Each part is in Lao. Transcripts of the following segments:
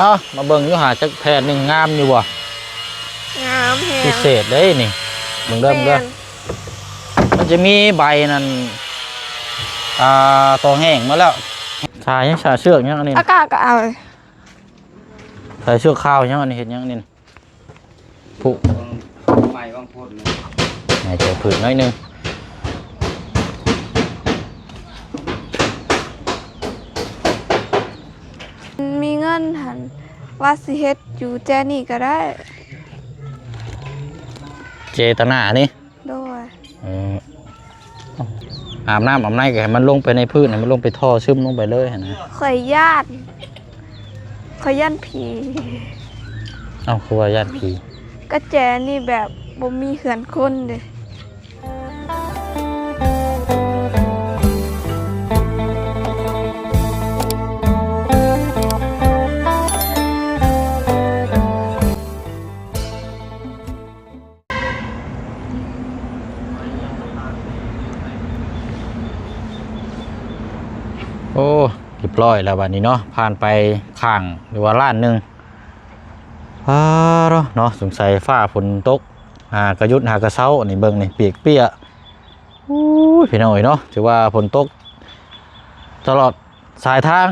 ເອົາ ມາເບິ່ງຢູ່ຫາຈັກແຜ່ນໜຶ່ງ ງາມຢູ່ບໍ່? ງາມແຮງ ພິເສດເດ້ນີ້ ເບິ່ງເດີ ແມ່ນ ເດີ ມັນຈະມີໃບນັ້ນ ອ່າ ຕໍ່ແຫ້ງມາແລ້ວ. ສາຍຫຍັງ? ສາຍເຊືອກຫຍັງອັນນີ້? ອາກາດກໍເອົາ ສາຍເຊືອກຂາວຫຍັງອັນນີ້? ເຮັດຫຍັງນີ້? ຜູ້ ໄມ້ວາງພົ້ນ ໃຫ້ເຈົ້າພືດໜ້ອຍໜຶ່ງ. ມີເງິນຫັ້ນ ວ່າຊິເຮັດຢູ່ແຈນີ້ກໍໄດ້. ເຈຕະນານີ້? ໂດຍ. ເອີ ອາບນ້ຳອາບໃນກໍໃຫ້ມັນລົງໄປໃນພື້ນ ໃຫ້ມັນລົງໄປທໍ່ຊຶມລົງໄປເລີຍຫັ້ນນະ. ຂ້ອຍຢ້ານ ຂ້ອຍຢ້ານຜີ. ເອົ້າ ຄືວ່າຢ້ານຜີ? ກະແຈນີ້ແບບບໍ່ມີເຮືອນຄົນເດ້. ໂອ້ ຮຽບຮ້ອຍແລ້ວບາດນີ້ເນາະ ຜ່ານໄປຂ້າງ ຫຼືວ່າລ້ານໜຶ່ງ. ອາ ເນາະ ສົງໄສຟ້າຝົນຕົກ ຫາກະຢຸດຫາກະເຊົາ. ນີ້ເບິ່ງນີ້ ປຽກເປຍ. ໂອ້ຍ ພີ່ນ້ອງເອີຍເນາະ ຖືວ່າຝົນຕົກຕະຫຼອດສາຍທາງ.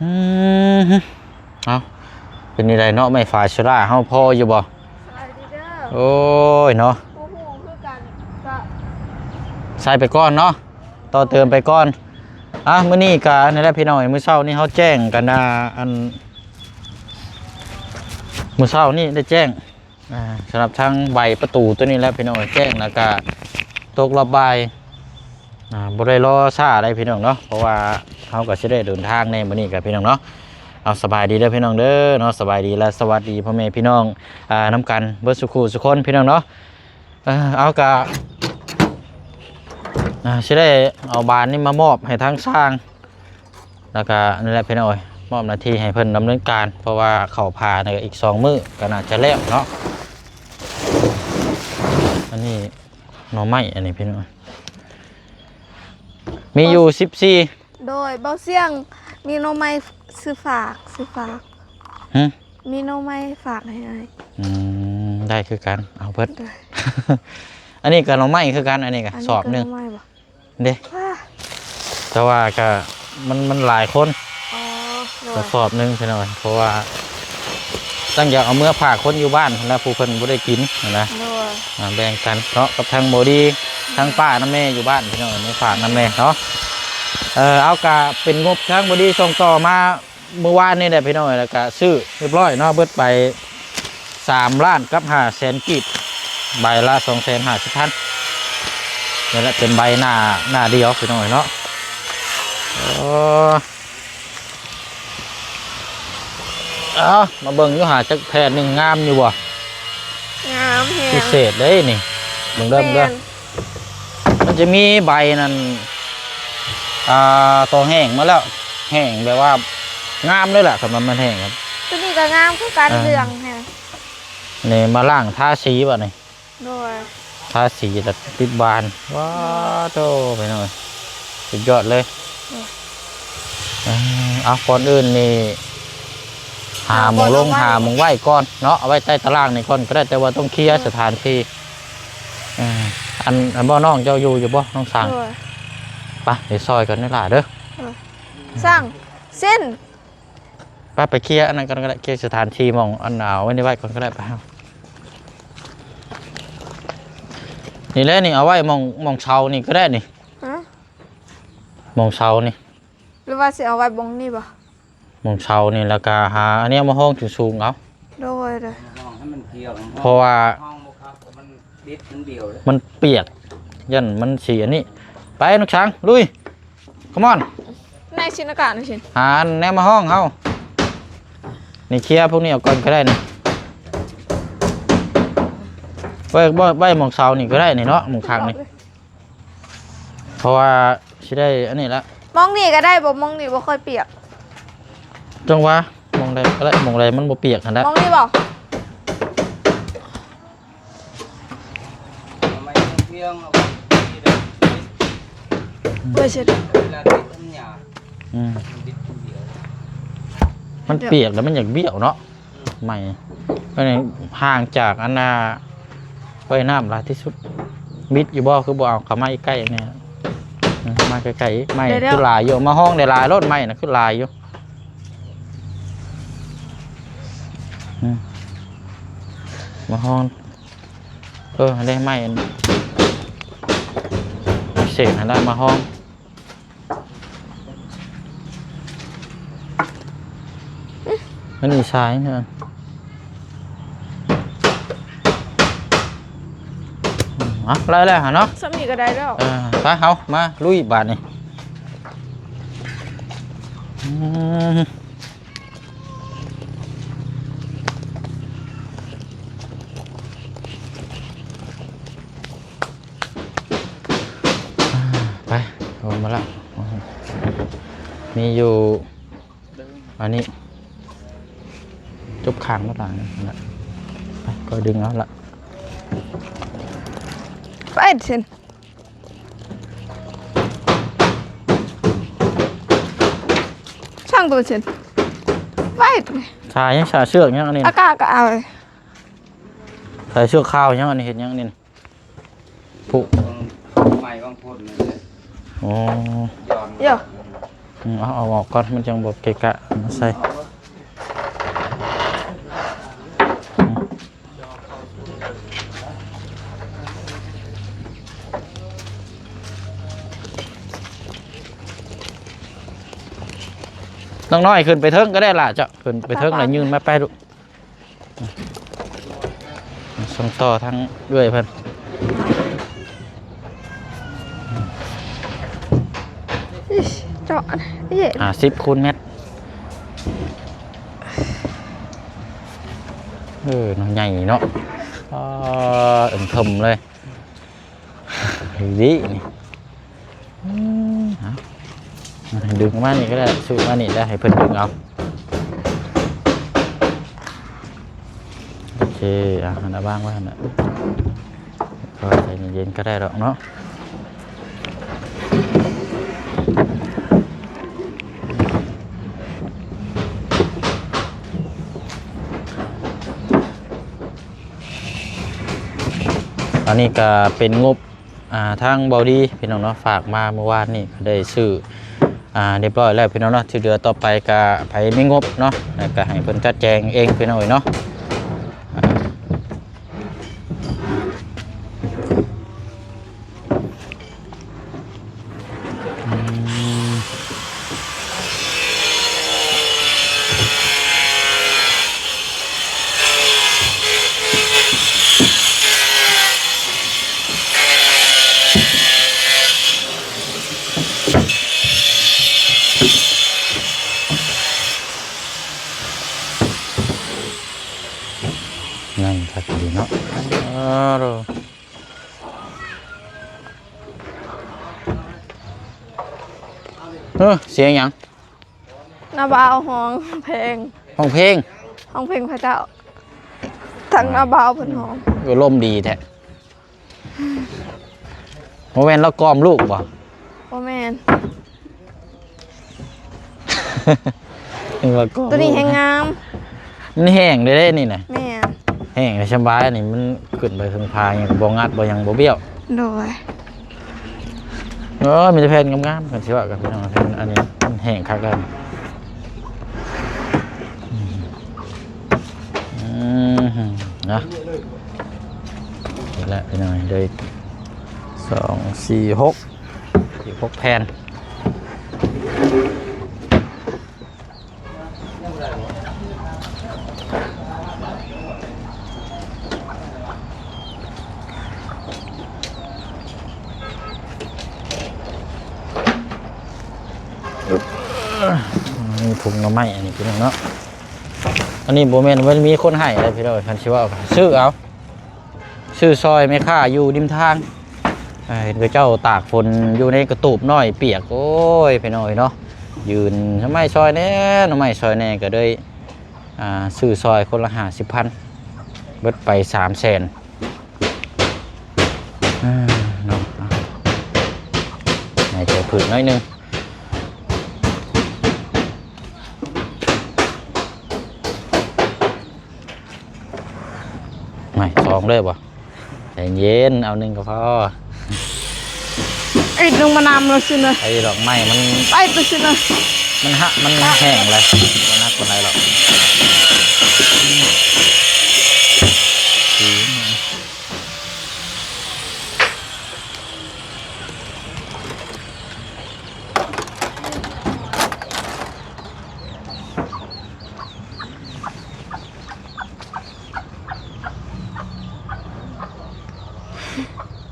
ອືມ ເອົ້າ ເປັນຈັ່ງໃດເນາະ ໄມ້ຝາຍໂຊລາເຮົາພໍຢູ່ບໍ່? ສະບາຍດີເດີ. ໂອ້ຍເນາະ ບໍ່ຮູ້ຄືກັນ ກະໃສ່ໄປກ່ອນເນາະ ຕໍ່ເຕີມໄປກ່ອນ. ອ່ະ ມື້ນີ້ກະນັ້ນແຫຼະພີ່ນ້ອງ ມື້ເຊົ້ານີ້ເຮົາແຈ້ງກັນ ອ່າ ອັນ ມື້ເຊົ້ານີ້ໄດ້ແຈ້ງ ອ່າ ສຳລັບທາງໃບປະຕູຕົວນີ້ແຫຼະພີ່ນ້ອງ ແຈ້ງແລ້ວກະຕົກຮອບບ່າຍ. ອ່າ ບໍ່ໄດ້ລໍຊ້າໃດພີ່ນ້ອງເນາະ ເພາະວ່າເຮົາກໍຊິໄດ້ເດີນທາງແດ່ມື້ນີ້ກັນພີ່ນ້ອງເນາະ. ເອົາ ສະບາຍດີເດີພີ່ນ້ອງເດີເນາະ ສະບາຍດີ ແລະ ສະຫວັດດີພໍ່ແມ່ພີ່ນ້ອງ ອ່າ ນຳກັນເບິດສູ່ຄູ່ສູ່ຄົນພີ່ນ້ອງເນາະ. ເອີ ເອົາ ກະ ອ່າ ຊິໄດ້ເອົາບານນີ້ມາມອບໃຫ້ທາງຊ່າງ ແລ້ວກະນັ້ນແຫຼະພີ່ນ້ອງເອີຍ ມອບໜ້າທີ່ໃຫ້ເພິ່ນດຳເນີນການ ເພາະວ່າເຂົ້າຜ່ານີ້ອີກສອງມື້ກໍໜ້າຈະແລ້ວເນາະ. ອັນນີ້ໜໍ່ໄມ້ ອັນນີ້ພີ່ນ້ອງ ມີຢູ່ສິບສີ່. ໂດຍ ເບົາສຽງ ມີໜໍ່ໄມ້ຊື້ຝາກ ຊື້ຝາກ. ຫຶ? ມີໜໍ່ໄມ້ຝາກໃຫ້ອ້າຍ. ອືມ ໄດ້ຄືກັນ ເອົາເບິດ. ໂດຍ. ອັນນີ້ກໍໜໍ່ໄມ້ຄືກັນ ອັນນີ້ກໍ ອັນນີ້ກໍສອບໜຶ່ງ ໜໍ່ໄມ້ບໍ່? ເດ້ ອ່າ ແຕ່ວ່າກະ ມັນ ມັນຫຼາຍຄົນ. ອໍ ໂດຍ. ກະສອບໜຶ່ງພີ່ນ້ອງ ເພາະວ່າຕັ້ງຢາກເອົາເມືອຝາກຄົນຢູ່ບ້ານຫັ້ນນະ ຜູ້ເພິ່ນບໍ່ໄດ້ກິນຫັ້ນນະ. ໂດຍ. ອ່າ ແບ່ງກັນເນາະ ກັບທາງບໍ່ດີ ອືມ ທາງປ້ານຳແມ່ຢູ່ບ້ານພີ່ນ້ອງ ເອົາມາຝາກນຳແດ່ເນາະ. ເອີ ເອົາ ກະເປັນງົບທາງບໍ່ດີສົ່ງຕໍ່ມາ ມື້ວານນີ້ແຫຼະພີ່ນ້ອງ ແລ້ວກະຊື້ຮຽບຮ້ອຍເນາະ ເບິດໄປສາມລ້ານກັບຫ້າແສນກີບ ໃບລະສອງແສນຫ້າສິບພັນ. ນີ້ແຫຼະເປັນໃບໜ້າ ໜ້າດຽວພີ່ນ້ອງເນາະ. ເອີ ເອົາ ມາເບິ່ງຢູ່ຫາຈັກແຜ່ນໜຶ່ງ ງາມຢູ່ບໍ່? ງາມແຮງ ພິເສດເດ້ນີ້ ເບິ່ງເດີ ແມ່ນ ເດີ. ມັນຈະມີໃບນັ້ນ ອ່າ ຕໍ່ແຫ້ງມາແລ້ວ ແຫ້ງແບບວ່າງາມເລີຍແຫຼະ ຄັນວ່າມັນແຫ້ງ. ຕົວນີ້ກໍງາມຄືກັນ ອ່າ ເຫຼືອງແຮງ. ນີ້ມາລ້າງທາສີບາດນີ້. ໂດຍ. ທາສີແລ້ວຕິດບານ ວ້າໂທ້ ພີ່ນ້ອງ ສຸດຍອດເລີຍ. ໂດຍ. ເອີ ເອົາ ກ່ອນອື່ນນີ້ ຫາໝ່ອງລົງ ຫາບ່ອນເອົາໄວ້ ຫາໝ່ອງໄວ້ກ່ອນເນາະ ເອົາໄວ້ໃຕ້ຕາລ່າງນີ້ກ່ອນກໍໄດ້ ແຕ່ວ່າຕ້ອງເຄຍ ໂດຍ ສະຖານທີ່. ເອີ ອັນ ອັນ ບໍ່ ນ້ອງເຈົ້າຢູ່ ຢູ່ບໍ່ ນ້ອງສັງ? ໂດຍ. ໄປ ໄປຊ່ອຍກັນເດີຫຼ້າເດີ. ໂດຍ. ສັງ ເສັ້ນ ໄປ ໄປເຄຍອັນນັ້ນກ່ອນກໍໄດ້ ເຄຍສະຖານທີ່ໝ່ອງອັນ ເອົາໄວ້ນີ້ໄວ້ກ່ອນກໍໄດ້ ໄປ. ນີ້ແຫຼະ ນີ້ເອົາໄວ້ໝ່ອງ ໝ່ອງເສົານີ້ກໍໄດ້ນີ້. ຮະ? ໝ່ອງເສົານີ້ ຫຼືວ່າຊິເອົາໄວ້ໝ່ອງນີ້ບໍ່? ໝ່ອງເສົານີ້ ແລ້ວກໍຫາອັນນີ້ມາຮອງສູງໆເອົາ. ໂດຍ ໂດຍ. ເພາະວ່າມັນປຽກ ຢ້ານມັນຊິອັນນີ້. ໄປ ນ້ອງຊ້າງ ລຸຍ ຄຳອອນ ໃນຊິນອາກາດ ໃນຊິນ ຫາແນວມາຮອງເຮົາ. ນີ້ເຄຍພວກນີ້ອອກກ່ອນກໍໄດ້ນີ້ ໄວ້ ໄວ້ ໄວ້ໝ່ອງເສົານີ້ກໍໄດ້ນີ້ເນາະ ໝ່ອງຂ້າງນີ້. ເພາະວ່າຊິໄດ້ອັນນີ້ລະ ໝ່ອງນີ້ກໍໄດ້ບໍ່? ໝ່ອງນີ້ບໍ່ຄ່ອຍປຽກ. ຈັ່ງຫວະ ໝ່ອງໃດກໍໄດ້ ໝ່ອງໃດມັນບໍ່ປຽກຫັ້ນແຫຼະ. ໝ່ອງນີ້ບໍ່? ເອົາໄມ້ເພຍງ ເອົາໄວ້ເດີ ເວລາຕິດມັນຫຍ້າ ອືມ ຕິດຄົນດຽວ. ມັນປຽກແລ້ວມັນຢາກບ້ຽວເນາະ ໄມ້ ອັນນີ້ຫ່າງຈາກອັນນ່າ ໄວ້ນ້ຳຫຼາຍທີ່ສຸດ ມິດຢູ່ບໍ່? ຄືບໍ່ເອົາເຂົ້າມາໃກ້ໆ ນີ້ ມາໃກ້ໆ ໄມ້ຄືຫຼາຍຢູ່ ມາຫ້ອງໄດ້ຫຼາຍໂລດ ໄມ້ນະຄືຫຼາຍຢູ່ ອືມ ມາຫ້ອງ ເອີ ໄດ້ໄມ້ອັນພິເສດຫັ້ນລະ ມາຫ້ອງ ມັນມີຊາຍເນາະ ອືມ ເອົາ ໄດ້ແລ້ວຫັ້ນເນາະ ສ່ຳນີ້ກໍໄດ້ແລ້ວ ເອີ ໄປ ເຮົາມາລຸຍບາດນີ້ ອືມ. ໄປ ເອົາມາລະ ມີຢູ່ອັນນີ້ ຈົບຂ້າງມາຕາງນັ້ນລະ ໄປ ກໍດຶງເອົາລະ ໄປເຊັ່ນ ຊ່າງຕົວເຊັ່ນ ໄປ ສາຍຫຍັງ ສາຍເຊືອກຫຍັງອັນນີ້ ອາກາດກໍເອົາ ສາຍເຊືອກຂາວຫຍັງອັນນີ້ ເຮັດຫຍັງນີ້ ຜູ້ ໄມ້ວາງພົ້ນນີ້ເດ້ ອໍ ຍ້ອນ ເອີ ອືມ ເອົາ ເອົາອອກກ່ອນ ມັນຈັ່ງບໍ່ເກະກະ ມາໃສ່ ນ້ອງນ້ອຍຂຶ້ນໄປເທິງກໍໄດ້ລະ ເຈົ້າ ຂຶ້ນໄປເທິງແລ້ວຍື່ນມາໄປລູກ. ສົ່ງຕໍ່ທາງເອື້ອຍເພິ່ນ ເຈາະ ຫ້າສິບຄູນແມັດ ເອີ ນ້ອຍໃຫຍ່ເນາະ ເອີ ເອີ່ມເຖິມເລີຍ ດີນີ້ ອືມ ເອົາ ດຶງອອກມານີ້ກໍໄດ້ ຊຸດມານີ້ໄດ້ ໃຫ້ເພິ່ນດຶງເອົາ ໂອເຄ ອ່ະ ຫັ້ນນະ ວາງໄວ້ຫັ້ນນະ ກໍໃຈເຢັນໆ ກໍໄດ້ດອກເນາະ ອັນນີ້ກໍເປັນງົບ ອ່າ ທາງເບົາດີພີ່ນ້ອງເນາະ ຝາກມາມື້ວານນີ້ ກໍໄດ້ຊື້ ອ່າ ຮຽບຮ້ອຍແລ້ວພີ່ນ້ອງເນາະ ທີ່ເຫຼືອຕໍ່ໄປກໍໃຜມີງົບເນາະ ແລ້ວກໍໃຫ້ເພິ່ນຈັດແຈງເອງພີ່ນ້ອງເອີຍເນາະ ອ່າ ອືມ ງາມຄັກອີ່ຫຼີເນາະ ເອີ ເອີ ສຽງຫຍັງ? ນ້າບ່າວຮ້ອງເພງ ຮ້ອງເພງ ຮ້ອງເພງພະເຈົ້າ ທັງນ້າບ່າວເພິ່ນຮ້ອງ ອາລົມດີແທ້ ບໍ່ແມ່ນລາວກອມລູກບໍ່? ບໍ່ແມ່ນ ນຶກວ່າກໍ ຕົວນີ້ແຮງງາມ ມັນແຫ້ງເດ້ນີ້ນະ ແມ່ນ ແຫ້ງສະບາຍ ອັນນີ້ມັນຂຶ້ນໄປເທິງຜາຫຍັງກໍບໍ່ງັດບໍ່ຫຍັງບໍ່ບ້ຽວ ໂດຍ ເອີ ມີແຕ່ແຜ່ນງາມໆ ກັນຊິວ່າກັນພີ່ນ້ອງ ແຜ່ນອັນນີ້ມັນແຫ້ງຄັກແລ້ວ ອືມ ອືມ ນະ ນີ້ແຫຼະພີ່ນ້ອງ ໄດ້ສອງ ສີ່ ຫົກ ອີກຫົກແຜ່ນ ມີຖົງໜໍ່ໄມ້ອັນນີ້ພີ່ນ້ອງເນາະ ອັນນີ້ບໍ່ແມ່ນວ່າມີຄົນໃຫ້ເດ້ພີ່ນ້ອງ ຄັນຊິເວົ້າ ຊື້ເອົາ ຊື້ຊ່ອຍແມ່ຄ້າຢູ່ລິມທາງ ເອີ ເຫັນເຂົາເຈົ້າຕາກຝົນຢູ່ໃນກະຕູບນ້ອຍປຽກ ໂອ້ຍ ພີ່ນ້ອງເອີຍເນາະ ຢືນໜໍ່ໄມ້ຊ່ອຍແດ່ ໜໍ່ໄມ້ຊ່ອຍແດ່ ກໍເລີຍ ອ່າ ຊື້ຊ່ອຍຄົນລະຫ້າສິບພັນ ເບິດໄປສາມແສນ ເອີ ເນາະ ໃຫ້ໃຈຜຶກໜ້ອຍໜຶ່ງ. ໄໝ້ສອງເລີຍບໍ່? ໃຈເຢັນ ເອົາໜຶ່ງກໍພໍ. ອີກໜຶ່ງມານຳແລ້ວຊິນະ. ໄອ້ດອກໄມ້ມັນ ໄປໄປຊິນະ. ມັນຫະ ມັນແຫ້ງແລ້ວ ບໍ່ໜັກປານໃດດອກ.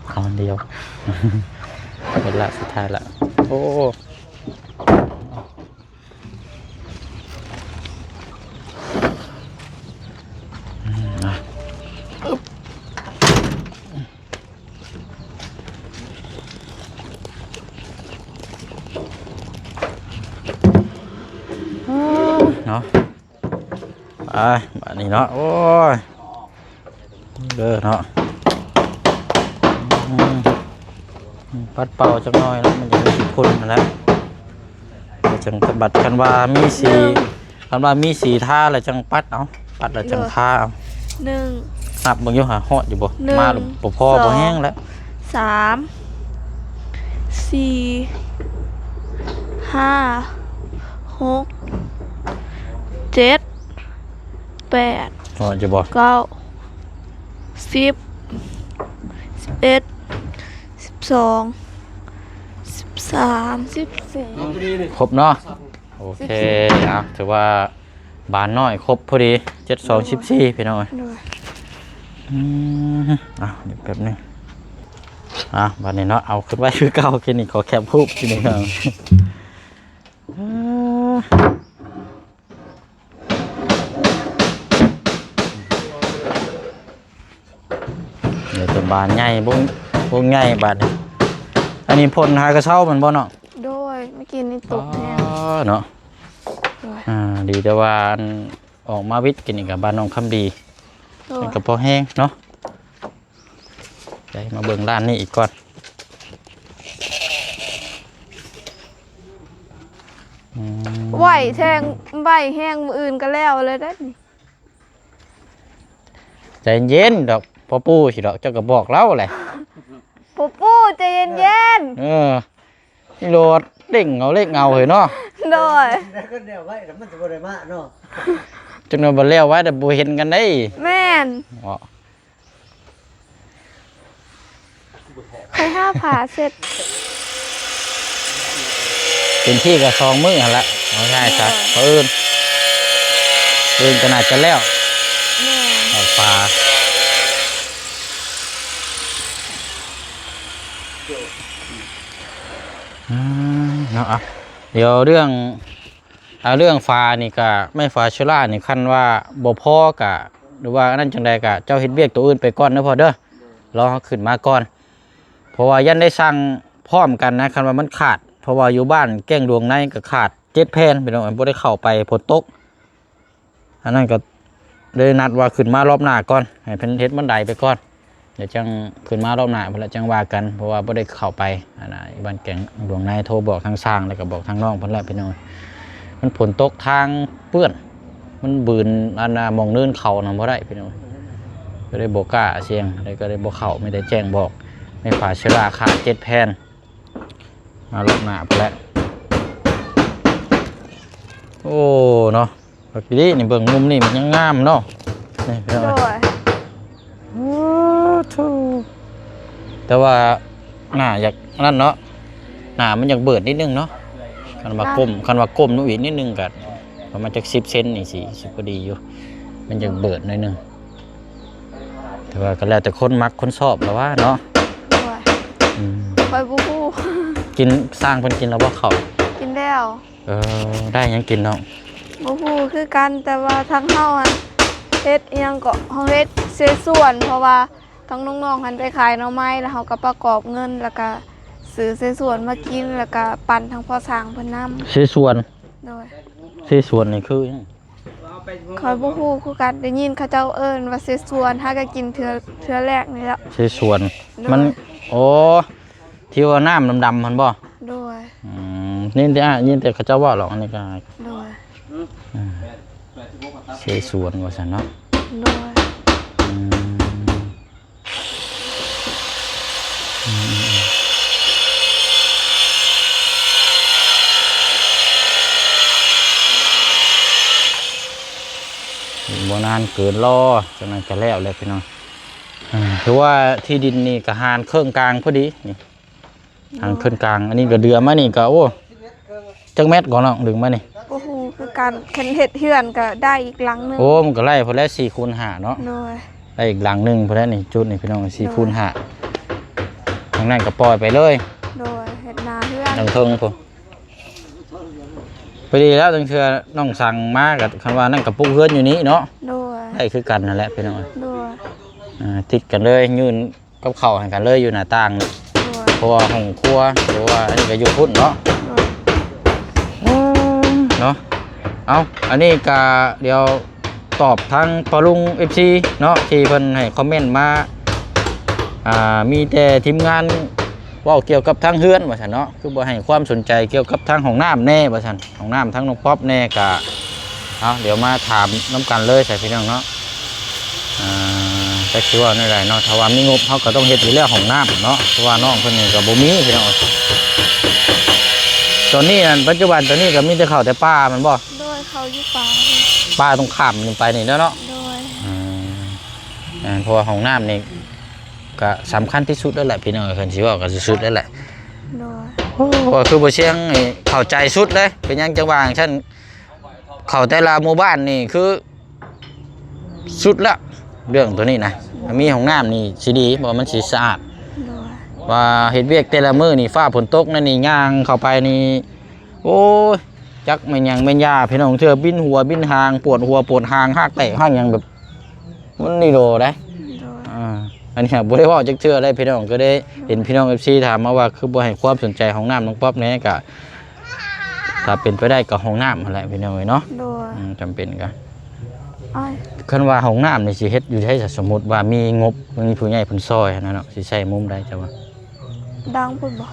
ເອົາອັນດຽວ ເວລາສຸດທ້າຍລະ. ໂອ້ ອືມ ນະ ເນາະ ໄປບາດນີ້ເນາະ. ໂອ້ຍ ເດີເນາະ ອືມ ປັດເປົ່າຈັກໜ້ອຍແລ້ວ ມັນຈະໄດ້ຂີ້ຝຸ່ນຫັ້ນແຫຼະ. ແລ້ວຈັ່ງ ບັດຄັນວ່າມີສີ ຄັນວ່າມີສີທາແລ້ວຈັ່ງປັດເອົາ ປັດແລ້ວຈັ່ງທາເອົາ. ໜຶ່ງ ນັບເບິ່ງຢູ່ຫາຮອດຢູ່ບໍ່? ໜຶ່ງ ມາແລ້ວບໍ່ພໍ ສອງ ບໍ່ແຮງແລ້ວ. ສາມ ສີ່ ຫ້າ ຫົກ ເຈັດ ແປດ ຮອດຢູ່ບໍ່? ເກົ້າ ສິບ ສິບເອັດ ສິບສອງ ສິບສາມ ສິບສີ່ ຄົບເນາະ. ໂອເຄ ເອົາ ຖືວ່າບານນ້ອຍຄົບພໍດີ ເຈັດສອງສິບສີ່ ພີ່ນ້ອງເອີຍ. ໂດຍ ອືມ ເອົາ ແປັບໜຶ່ງ ເອົາ ບາດນີ້ເນາະ ເອົາຂຶ້ນໄວ້ຄືເກົ່າ. ຄືນີ້ຂໍແຄບຮູບ ຄືນີ້ເນາະ. ເດີ ເປັນບານໃຫຍ່ ວົງ ວົງໃຫຍ່ບາດນີ້. ອັນນີ້ພົ່ນຫາກະເຊົາແມ່ນບໍ່ນ້ອງ? ໂດຍ ເມື່ອກີ້ນີ້ຕົກແຮງ ອໍ ເນາະ. ໂດຍ ອ່າ ດີແຕ່ວ່າອັນອອກມາວິດກິນນີ້ກັບບ້ານນ້ອງຄຳດີ ໂດຍ ມັນກໍພໍແຮງເນາະ. ໄປ ມາເບິ່ງຮ້ານນີ້ອີກກ່ອນ. ອືມ ໄຫວແທງ ໄຫວແຮງ ມື້ອື່ນກໍແລ້ວແລ້ວເດ້ນີ້. ໃຈເຢັນໆດອກ ພໍ່ປູ່ຊິດອກ ເຈົ້າກໍບອກລາວແຫຼະ. ພໍ່ປູ່ ໃຈເຢັນໆ. ເອີ ໂລດເລັ່ງເອົາເຫຼັກເອົາເຮີ້ຍເນາະ. ໂດຍ ແລ້ວກໍແນວໄວ້ແລ້ວມັນຈະບໍ່ໄດ້ມາເນາະ. ຈັກໜ່ອຍບໍ່ແລ້ວໄວ້ແລ້ວບໍ່ເຫັນກັນເດ້. ແມ່ນ ເນາະ. ຂ້ອຍຫາຜ້າເຊັດ ເຕັມທີ່ກໍສອງມື້ຫັ້ນລະ ເອົາງ່າຍຊະ. ໂດຍ ມື້ອື່ນ ມື້ອື່ນກໍໜ້າຈະແລ້ວ. ແມ່ນ ເອົາຝາ ອືມ ເນາະ. ດຽວເລື່ອງ ອ່າ ເລື່ອງຝານີ້ກະ ໄມ້ຝາເຊລານີ້ ຄັນວ່າບໍ່ພໍກະ ຫຼືວ່າອັນນັ້ນຈັ່ງໃດກະ ເຈົ້າເຮັດວຽກໂຕອື່ນໄປກ່ອນເດີພໍ່ເດີ ລໍເຮົາຂຶ້ນມາກ່ອນ. ເພາະວ່າຢ້ານໄດ້ສັ່ງພ້ອມກັນນະ ຄັນວ່າມັນຂາດ ເພາະວ່າຢູ່ບ້ານແກ້ງດວງໃນກະຂາດເຈັດແຜ່ນ ພີ່ນ້ອງ ບໍ່ໄດ້ເຂົ້າໄປ ຝົນຕົກ. ອັນນັ້ນກໍໄດ້ນັດວ່າຂຶ້ນມາລອບໜ້າກ່ອນ ໃຫ້ເພິ່ນເຮັດບັນໄດໄປກ່ອນ ດຽວຈັ່ງຂຶ້ນມາລອບໜ້າພຸ້ນລະ ຈັ່ງວ່າກັນ. ເພາະວ່າບໍ່ໄດ້ເຂົ້າໄປ ອັນນ່າ ບ້ານແກ້ງດວງໃນ ໂທບອກທາງຊ່າງ ແລ້ວກໍບອກທາງນ້ອງເພິ່ນແລ້ວ ພີ່ນ້ອງ. ມັນຝົນຕົກ ທາງເປື້ອນ ມັນບືນ ອັນນ່າ ໝ່ອງເນີນເຂົານຳບໍ່ໄດ້ ພີ່ນ້ອງ. ກໍເລີຍບໍ່ກ້າສ່ຽງ ແລ້ວກໍເລີຍບໍ່ເຂົ້າ ມີແຕ່ແຈ້ງບອກ. ໄມ້ຝາເຊລາຂາດເຈັດແຜ່ນ ມາລອບໜ້າພຸ້ນແຫຼະ. ໂອ້ ເນາະ ບັກດີນີ້ ເບິ່ງມຸມນີ້ມັນຍັງງາມເນາະ ນີ້ພີ່ນ້ອງ. ໂດຍ ໂອ້ໂທ້ ແຕ່ວ່າໜ້າຢາກນັ້ນເນາະ ໜ້າມັນຢາກເບີດນິດໜຶ່ງເນາະ. ຄັນວ່າກົ້ມ ຄັນວ່າກົ້ມລົງອີກນິດໜຶ່ງກໍປະມານຈັກສິບເຊັນນີ້ ຊິ ຊິພໍດີຢູ່ ມັນຢາກເບີດໜ້ອຍໜຶ່ງ. ແຕ່ວ່າກໍແລ້ວແຕ່ຄົນມັກຄົນຊອບແລ້ວວ່າເນາະ. ໂດຍ ອືມ ຂ້ອຍບໍ່ຮູ້ ກິນ ຊ່າງເພິ່ນກິນແລ້ວບໍ່ເຂົ້າ? ກິນແລ້ວ. ເອີ ໄດ້ຫຍັງກິນນ້ອງ? ບໍ່ຮູ້ຄືກັນ ແຕ່ວ່າທາງເຮົາຫັ້ນເຮັດອີ່ຫຍັງເກາະ ເຮົາເຮັດເສສວນ ເພາະວ່າທາງນ້ອງໆຫັ້ນໄປຂາຍໜໍ່ໄມ້ ແລ້ວເຮົາກໍປະກອບເງິນ ແລ້ວກໍຊື້ເສສວນມາກິນ ແລ້ວກໍປັນທາງພໍ່ຊ່າງເພິ່ນນຳ. ເສສວນ? ໂດຍ ເສສວນນີ້ຄືຫຍັງ? ຂ້ອຍບໍ່ຮູ້ຄືກັນ ໄດ້ຍິນເຂົາເຈົ້າເອີ້ນວ່າເສສວນ ຫາກໍກິນເທື່ອ ເທື່ອແລກນີ້ແຫຼະ. ເສສວນ ໂດຍ ມັນ ໂອ້ ທີ່ວ່ານ້ຳດຳໆຫັ້ນບໍ່? ໂດຍ ອືມ ຍິນແຕ່ ຍິນແຕ່ເຂົາເຈົ້າເວົ້າດອກ ອັນນີ້ກໍ ໂດຍ ອືມ ເສສວນວ່າຊັ້ນເນາະ. ໂດຍ ອືມ ບໍ່ນານເກີນລໍ ຈັ່ງນັ້ນກະແລ້ວແຫຼະພີ່ນ້ອງ. ອາ ຖືວ່າທີ່ດິນນີ້ກະຫານເຄິ່ງກາງພໍດີນີ້ ຫານເຄິ່ງກາງ. ອັນນີ້ກະເດືອມານີ້ກະ ໂອ້ ຈັກແມັດກໍນ້ອງ ດຶງມານີ້? ບໍ່ຮູ້ຄືກັນ ຄັນເຮັດເຮືອນກະໄດ້ອີກຫຼັງໜຶ່ງ. ໂອ້ ມັນກະໄດ້ພຸ້ນແຫຼະ ສີ່ຄູນຫ້າເນາະ. ໂດຍ ໄດ້ອີກຫຼັງໜຶ່ງພຸ້ນແຫຼະນີ້ ຈຸດນີ້ພີ່ນ້ອງ ສີ່ຄູນຫ້າ. ທາງນັ້ນກະປ່ອຍໄປເລີຍ. ໂດຍ ເຮັດໜ້າເຮືອນ ທາງເທິງພຸ້ນ. ພໍດີແລ້ວ ຈັ່ງເທື່ອນ້ອງສັ່ງມາກະ ຄັນວ່ານັ້ນກະປຸກເຮືອນຢູ່ນີ້ເນາະ. ໂດຍ ໄດ້ຄືກັນນັ້ນແຫຼະພີ່ນ້ອງ. ໂດຍ ອາ ຕິດກັນເລີຍ ຍື່ນກັບເຂົ້າໃຫ້ກັນເລີຍຢູ່ໜ້າຕ່າງ. ໂດຍ ເພາະວ່າຫ້ອງຄົວ ຫຼືວ່າອັນນີ້ກະຢູ່ພຸ້ນເນາະ. ໂດຍ ເນາະ. ເອົາ ອັນນີ້ກະດຽວຕອບທາງພໍ່ລຸງ ເອັຟຊີ ເນາະ ທີ່ເພິ່ນໃຫ້ຄອມເມັນມາ ອ່າ ມີແຕ່ທີມງານເວົ້າກ່ຽວກັບທາງເຮືອນວ່າຊັ້ນເນາະ ຄືບໍ່ໃຫ້ຄວາມສົນໃຈກ່ຽວກັບທາງຫ້ອງນ້ຳແດ່ວ່າຊັ້ນ. ຫ້ອງນ້ຳທາງນ້ອງປັອບແດ່ກະ ເອົາ ດຽວມາຖາມນຳກັນເລີຍຊະພີ່ນ້ອງເນາະ. ອ່າ ຈັກຊິເວົ້າແນວໃດເນາະ ຖ້າວ່າມີງົບເຮົາກະຕ້ອງເຮັດຢູ່ແລ້ວຫ້ອງນ້ຳເນາະ ເພາະວ່ານ້ອງເພິ່ນນີ້ກະບໍ່ມີພີ່ນ້ອງ. ຕອນນີ້ນັ້ນ ປັດຈຸບັນຕອນນີ້ກະມີແຕ່ເຂົ້າແຕ່ປ່າແມ່ນບໍ່? ໂດຍ ເຂົ້າຢູ່ປ່າ ປ່າຕ້ອງຂ້າມໄປນີ້ແລ້ວເນາະ. ໂດຍ ອືມ ເພາະວ່າຫ້ອງນ້ຳນີ້ກະສຳຄັນທີ່ສຸດແລ້ວແຫຼະພີ່ນ້ອງ ຄັນຊິເວົ້າກະສຸດໆແລ້ວແຫຼະ. ໂດຍ ໂອ້ ຄືບໍ່ຊຽງນີ້ເຂົ້າໃຈສຸດເລີຍ ເປັນຫຍັງຈັ່ງວ່າຈັ່ງຊັ້ນ. ເຂົ້າແຕ່ລະໝູ່ບ້ານນີ້ຄືສຸດລະ ເລື່ອງໂຕນີ້ນະ. ມີຫ້ອງນ້ຳນີ້ຊິດີ ເພາະວ່າມັນຊິສະອາດ. ໂດຍ ວ່າເຮັດວຽກແຕ່ລະມື້ນີ້ ຟ້າຝົນຕົກນັ້ນນີ້ ຍ່າງເຂົ້າໄປນີ້ ໂອ້ຍ ຈັກແມ່ນຫຍັງແມ່ນຢາພີ່ນ້ອງ ເທື່ອບິນຫົວບິນຫາງ ປວດຫົວປວດຫາງ ຮາກແຕກຮາກຫຍັງ ແບບມັນນີ້ໂດໄດ໋. ໂດຍ ອ່າ ອັນນີ້ບໍ່ໄດ້ເວົ້າຈັກເທື່ອເລີຍພີ່ນ້ອງ ກະໄດ້ເຫັນພີ່ນ້ອງ ເອັຟຊີ ຖາມມາວ່າຄືບໍ່ໃຫ້ຄວາມສົນໃຈຫ້ອງນ້ຳນ້ອງປັອບແດ່ ກະ ຖ້າເປັນໄປໄດ້ກະຫ້ອງນ້ຳຫັ້ນແຫຼະພີ່ນ້ອງເອີຍເນາະ. ໂດຍ ອືມ ຈຳເປັນກະ ໂອ້ຍ ຄັນວ່າຫ້ອງນ້ຳນີ້ຊິເຮັດຢູ່ໃສ ສົມມຸດວ່າມີງົບ ມີຜູ້ໃຫຍ່ເພິ່ນຊ່ອຍຫັ້ນນະເນາະ ຊິໃສ່ມຸມໃດເຈົ້າວ່າ? ດັງພຸ້ນບໍ່?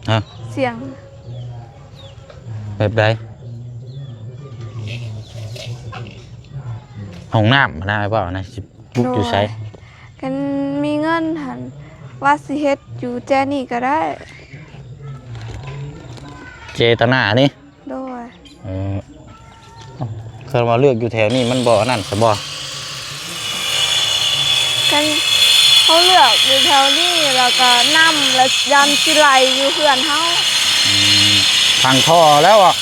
ຮະ? ສຽງແບບໃດ? ຫ້ອງນ້ຳຫັ້ນນະ ເວົ້ານະ ຊິ ປຸກຢູ່ໃສ? ໂດຍ ຄັນມີເງິນຫັ້ນ ວ່າຊິເຮັດຢູ່ແຈນີ້ກະໄດ້ ເຈຕະນານີ້. ໂດຍ ເອີ ຄັນວ່າເລືອກຢູ່ແຖວນີ້ມັນບໍ່ອັນນັ້ນຊະບໍ່? ຄັນເຮົາເລືອກຢູ່ແຖວນີ້ ແລ້ວກະນ້ຳລະຢ້ານຊິໄຫຼຢູ່ເຮືອນເຮົາ. ອືມ ຝັງທໍ່ແລ້ວເບາະ?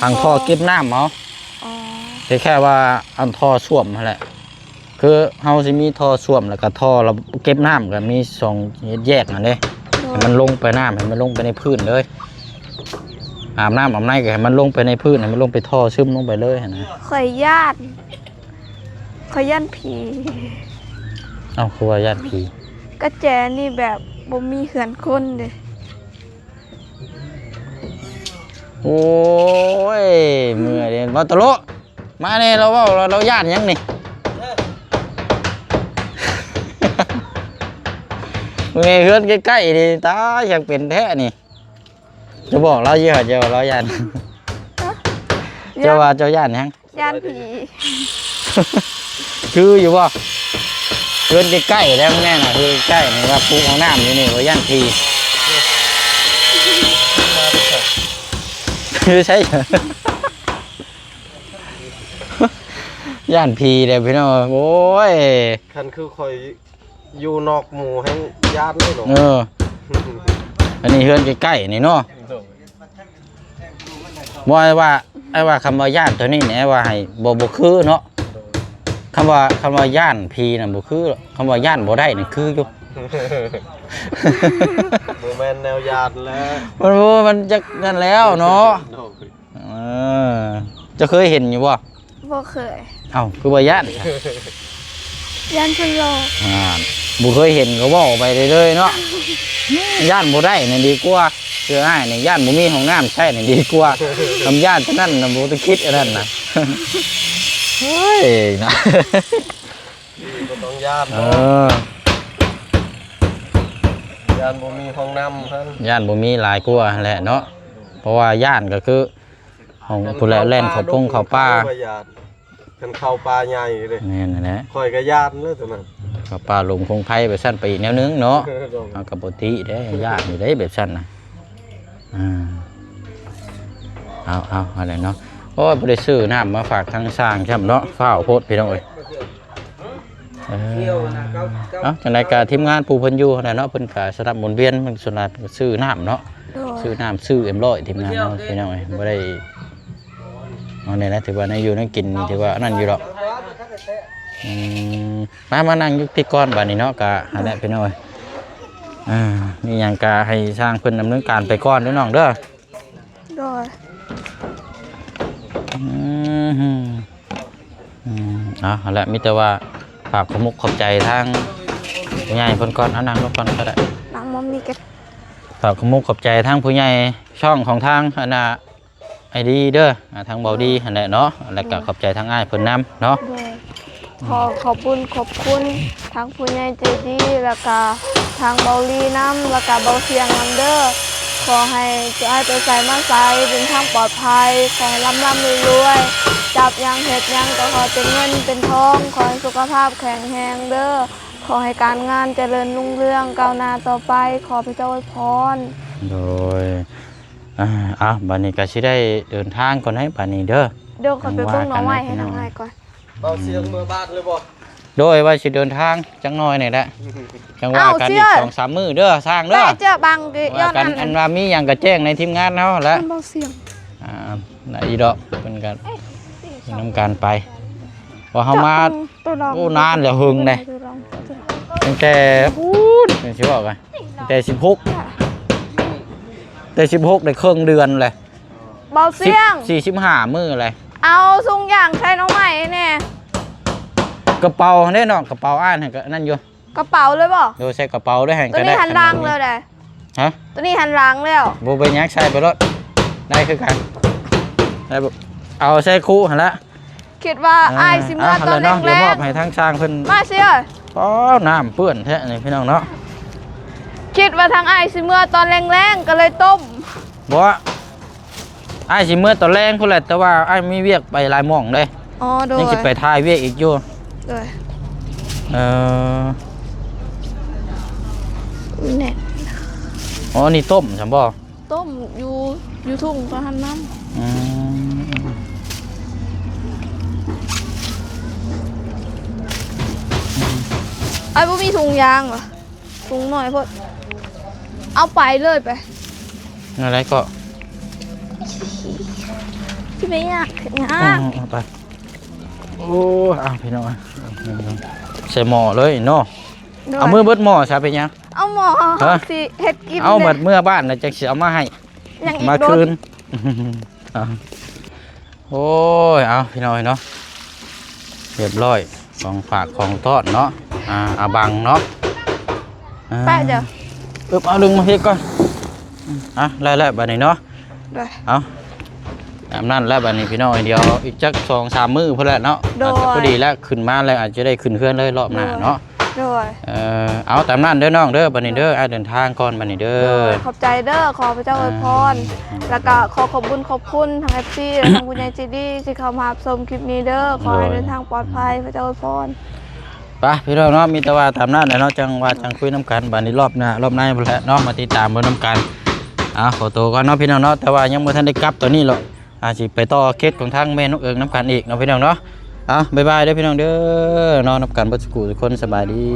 ຝັງທໍ່ເກັບນ້ຳເອົາ. ອໍ ຄ້າຍໆວ່າອັນທໍ່ສ້ວມຫັ້ນແຫຼະ ຄືເຮົາຊິມີທໍ່ສ້ວມ ແລ້ວກະທໍ່ລະ ເກັບນ້ຳກະມີສອງ ເຮັດແຍກຫັ້ນເດ້. ໂດຍ ໃຫ້ມັນລົງໄປ ນ້ຳໃຫ້ມັນລົງໄປໃນພື້ນເລີຍ ອາບນ້ຳອາບໃນກະໃຫ້ມັນລົງໄປໃນພື້ນ ໃຫ້ມັນລົງໄປທໍ່ຊຶມລົງໄປເລີຍຫັ້ນນະ. ຂ້ອຍຢ້ານ ຂ້ອຍຢ້ານຜີ. ເອົ້າ ຄືວ່າຢ້ານຜີ? ກະແຈນີ້ແບບບໍ່ມີເຮືອນຄົນເດ້. ໂອ້ຍ ເມື່ອຍເດ້ ເວົ້າຕະຫຼອກ ມາແດ່ ລາວເວົ້າ ລາວ ລາວຢ້ານຫຍັງນີ້? ເມື່ອຍ ເຮືອນໃກ້ໆນີ້ ຕາຍ ຊ່າງເປັນແທ້ນີ້. ຈະບອກລາວຢູ່ ເຈົ້າວ່າລາວຢ້ານ ຮະ? ເຈົ້າວ່າເຈົ້າຢ້ານຫຍັງ? ຢ້ານຜີ. ຄືຢູ່ບໍ່? ເຮືອນໃກ້ໆແລ້ວແມ່ນນະ ຄືໃກ້ນີ້ວ່າປູກຫ້ອງນ້ຳຢູ່ນີ້ ບໍ່ຢ້ານຜີ. ຄືໃສ? ຢ້ານຜີແລ້ວພີ່ນ້ອງ. ໂອ້ຍ ຄັນຄືຂ້ອຍຢູ່ນອກໝູ່ແຮ່ງຢ້ານເດ້ເນາະ. ເອີ ອັນນີ້ເຮືອນໃກ້ໆນີ້ເນາະ. ໂດຍ ບໍ່ ອ້າຍວ່າ ອ້າຍວ່າຄຳວ່າຢ້ານໂຕນີ້ນີ້ ອ້າຍວ່າໃຫ້ ບໍ່ ບໍ່ຄືເນາະ. ໂດຍ ຄຳວ່າ ຄຳວ່າຢ້ານຜີນະບໍ່ຄື. ຄຳວ່າຢ້ານບໍ່ໄດ້ນີ້ຄືຢູ່. ບໍ່ແມ່ນແນວຢ້ານແລ້ວ ມັນ ມັນຈັກນັ້ນແລ້ວເນາະ. ໂດຍ ເອີ ເຈົ້າເຄີຍເຫັນຢູ່ບໍ່? ບໍ່ເຄີຍ. ເອົ້າ ຄືວ່າຢ້ານ? ຢ້ານເພິ່ນຫຼອກ. ອ່າ ບໍ່ເຄີຍເຫັນກະເວົ້າໄປເລື້ອຍໆເນາະ. ຢ້ານບໍ່ໄດ້ນີ້ດີກວ່າ. ຄືອ້າຍນີ້ຢ້ານບໍ່ມີຫ້ອງນ້ຳໃຊ້ນີ້ດີກວ່າ. ຄຳຢ້ານເທົ່ານັ້ນນະ ບໍ່ຕ້ອງຄິດອັນນັ້ນນະ. ໂອ້ຍ ນະ ບໍ່ຕ້ອງຢ້ານ. ເອີ ເນາະ ຢ້ານບໍ່ມີຫ້ອງນ້ຳຫັ້ນ. ຢ້ານບໍ່ມີຫຼາຍກວ່າຫັ້ນແຫຼະເນາະ. ເພາະວ່າຢ້ານກະຄື ຫ້ອງພຸ້ນແຫຼະ ແລ່ນເຂົ້າປົງເຂົ້າປ່າ. ຂ້ອຍວ່າຢ້ານ ຄັນເຂົ້າປ່າໃຫຍ່ເດ້. ແມ່ນຫັ້ນແຫຼະ ຂ້ອຍກະຢ້ານເລີຍໂຕນັ້ນ. ເຂົ້າປ່າຫຼົງພົງໄພໄປຊັ້ນໄປອີກແນວໜຶ່ງເນາະ. ເຮົາກະບໍ່ຕິເດ້ ຢ້ານຢູ່ເດ້ແບບຊັ້ນນະ. ອ່າ ເອົາ ເອົາ ອັນນັ້ນເນາະ. ໂອ້ຍ ບໍ່ໄດ້ຊື້ນ້ຳມາຝາກທາງຊ່າງຊ້ຳເນາະ ຟ້າວໂພດພີ່ນ້ອງເອີຍ. ເອີ ເອົ້າ ຈັ່ງໃດກໍທີມງານຜູ້ເພິ່ນຢູ່ຫັ້ນແຫຼະເນາະ ເພິ່ນກໍສະໜັບໝູນວຽນ ເພິ່ນສ່ວນຫຼາຍກໍຊື້ນ້ຳເນາະ. ໂດຍ ຊື້ນ້ຳ ຊື້ເອັມຮ້ອຍ ທີມງານເຮົາພີ່ນ້ອງເອີຍ ບໍ່ໄດ້ ເອົາແນ່ນະ ຖືວ່າແນວຢູ່ແນວກິນນີ້ຖືວ່າອັນນັ້ນຢູ່ດອກ. ອືມ ມາ ມານັ່ງຢູ່ພີ້ກ່ອນບາດນີ້ເນາະ ກະຫັ້ນແຫຼະ ໂດຍ ພີ່ນ້ອງເອີຍ. ອ່າ ມີຫຍັງກະໃຫ້ຊ່າງເພິ່ນດຳເນີນການໄປກ່ອນເດີນ້ອງເດີ. ໂດຍ ອືມ ອືມ ເອົາ ຫັ້ນແຫຼະ ມີແຕ່ວ່າຝາກຂອບມຸກຂອບໃຈທາງຜູ້ໃຫຍ່ເພິ່ນກ່ອນ ເອົານັ່ງລົງກ່ອນກໍໄດ້ ນັ່ງໝ່ອງນີ້ກໍ ຝາກຂອບມຸກຂອບໃຈທາງຜູ້ໃຫຍ່ຊ່ອງຂອງທາງ ອັນນ່າ ອ້າຍດີເດີ ອ່າ ທາງເບົາດີຫັ້ນແຫຼະເນາະ ແລ້ວກໍ ໂດຍ ຂອບໃຈທາງອ້າຍເພິ່ນນຳເນາະ. ໂດຍ ຂໍຂອບບຸນຂອບຄຸນທາງຜູ້ໃຫຍ່ໃຈດີ ແລ້ວກະທາງເບົາລີນຳ ແລ້ວກະເບົາສຽງນຳເດີ. ຂໍໃຫ້ເຈົ້າອ້າຍໄປໃສມາໃສເດີນທາງປອດໄພ ຂໍໃຫ້ລ່ຳໆລວຍໆ ຈັບຫຍັງເຮັດຫຍັງກໍຂໍເປັນເງິນເປັນທອງ ຂໍໃຫ້ສຸຂະພາບແຂງແຮງເດີ ຂໍໃຫ້ການງານຈະເລີນຮຸ່ງເຮືອງກ້າວໜ້າຕໍ່ໄປ ຂໍພະເຈົ້າອວຍພອນ. ໂດຍ ອ່າ ເອົາ ບາດນີ້ກໍຊິໄດ້ເດີນທາງກ່ອນໃດ໋ ບາດນີ້ເດີ. ໂດຍ ຂ້ອຍໄປເບິ່ງໜໍ່ໄມ້ໃຫ້ທາງອ້າຍກ່ອນ. ເບົາສຽງເມືອບ້ານເລີຍບໍ່? ໂດຍ ວ່າຊິເດີນທາງຈັກໜ້ອຍນີ້ແຫຼະ ຈັ່ງວ່າກັນອີກສອງສາມມື້ເດີ ຊ່າງເດີ ແປະເຈີບັງ ວ່າກັນ ອັນວ່າມີຫຍັງກໍແຈ້ງໃນທີມງານເຮົາແຫຼະ ເບົາສຽງ. ອ່າ ໄດ້ຢູ່ດອກ ເພິ່ນກໍນຳກັນໄປ ເພາະເຮົາມາ ໂອ້ ນານແລ້ວ ເຫິງເດ້ ຕັ້ງແຕ່ພຸ້ນ ຊິເວົ້າກັນ ຕັ້ງແຕ່ສິບຫົກ ແຕ່ສິບຫົກໄດ້ເຄິ່ງເດືອນແຫຼະ ເບົາສຽງ ສິບ ສີ່ສິບຫ້າມື້ແຫຼະ. ເອົາຖົງຢາງໃສ່ໜໍ່ໄມ້ໃຫ້ແດ່. ກະເປົາຫັ້ນເດ້ນ້ອງ ກະເປົາອ້າຍຫັ້ນກະນັ້ນຢູ່. ກະເປົາເລີຍບໍ່? ໂດຍ ໃສ່ກະເປົາເລີຍຫັ້ນກະໄດ້. ໂຕນີ້ຫັນຫຼັງແລ້ວໃດ໋. ຮະ? ໂຕນີ້ຫັນຫຼັງແລ້ວ. ບໍ່ເປັນຫຍັງ ໃສ່ໄປໂລດ ໄດ້ຄືກັນ ໄດ້ບໍ່? ເອົາໃສ່ຄຸຫັ້ນລະ. ຄິດວ່າ ອ່າ ອ້າຍຊິເມືອຕອນແລງໆ ດຽວມອບໃຫ້ທາງຊ່າງເພິ່ນ ມາຊິເອີຍ. ປ້າ ນ້ຳເປື້ອນແທ້ນີ້ພີ່ນ້ອງເນາະ. ຄິດວ່າທາງອ້າຍຊິເມືອຕອນແລງໆ ກໍເລີຍຕົ້ມ. ບໍ່ ອ້າຍຊິເມືອຕອນແລງພຸ້ນແຫຼະ ແຕ່ວ່າອ້າຍມີວຽກໄປຫຼາຍໝ່ອງເດ້. ອໍ ໂດຍ ຍັງຊິໄປຖ່າຍວຽກອີກຢູ່. ໂດຍ ເອີ ແນ່ນ. ອໍ ນີ້ຕົ້ມຊັ້ນບໍ່? ຕົ້ມຢູ່ ຢູ່ທຸ່ງກໍຫັ້ນນຳ. ອືມ ອ້າຍບໍ່ມີຖົງຢາງຫວາ? ຖົງໜ້ອຍໂພດ ເອົາໄປເລີຍໄປ. ແນວໃດກໍ ຊິໄປຍາກຫຍັງ ເອົາໄປ. ໂອ້ຍ ເອົາພີ່ນ້ອງ ໃສ່ໝໍ້ເລີຍເນາະ. ໂດຍ ເອົາມື້ເບິດໝໍ້ຊະ ເປັນຫຍັງ? ເອົາໝໍ້ ຮະ? ເຮົາຊິເຮັດກິນ ເອົາ ເດ້ ບັດເມືອບ້ານແລ້ວຈັ່ງຊິເອົາມາໃຫ້ ຍັງອີກ ມາຄືນ. ໂດຍ ໂອ້ຍ ເອົາ ພີ່ນ້ອງເນາະ ຮຽບຮ້ອຍ ຂອງຝາກຂອງຕ້ອນເນາະ. ອ່າ ອາບັງເນາະ ອ່າ ແປະເດີ ອຶບ ເອົາດຶງມາພີ້ກ່ອນ. ອ່ະ ໄດ້ແລ້ວບາດນີ້ເນາະ. ໂດຍ ເອົາ ຕາມນັ້ນແຫຼະບາດນີ້ພີ່ນ້ອງ. ດຽວອີກຈັກສອງສາມມື້ພຸ້ນແຫຼະເນາະ. ໂດຍ ອາດຈະພໍດີແລ້ວ ຂຶ້ນມາແລ້ວອາດຈະໄດ້ຂຶ້ນເຮືອນເລີຍລອບໜ້າເນາະ. ໂດຍ ເອີ ເອົາຕາມນັ້ນເດີນ້ອງເດີ ບາດນີ້ເດີ ອ້າຍເດີນທາງກ່ອນບາດນີ້ເດີ. ໂດຍ ຂອບໃຈເດີ ຂໍພະເຈົ້າອວຍພອນ. ອ່າ ແລ້ວກະຂໍຂອບບຸນຂອບຄຸນທາງເອັຟຊີ ແລະ ທາງຜູ້ໃຫຍ່ໃຈດີທີ່ເຂົ້າມາຮັບຊົມຄລິບນີ້ເດີ. ໂດຍ ຂໍໃຫ້ເດີນທາງປອດໄພ ພະເຈົ້າອວຍພອນ. ໄປພີ່ນ້ອງເນາະ ມີແຕ່ວ່າຕາມນັ້ນແຫຼະເນາະ ຈັ່ງວ່າຈັ່ງຄຸຍນຳກັນ ບາດນີ້ລອບໜ້າລອບໃນພຸ້ນແຫຼະເນາະ ມາຕິດຕາມເບິ່ງນຳກັນ. ອ່າ ຂໍໂຕກ່ອນເນາະພີ່ນ້ອງເນາະ ແຕ່ວ່າຍັງບໍ່ທັນໄດ້ກັບຕອນນີ້ຫຼອກ ອາດຊິໄປຕໍ່ເຂດຂອງທາງແມ່ນ້ອງເອິງນຳກັນອີກເນາະພີ່ນ້ອງເນາະ. ອ່າ ບາຍບາຍເດີພີ່ນ້ອງເດີ ນອນນຳກັນເບິດສູ່ຜູ້ສູ່ຄົນ ສະບາຍດີ.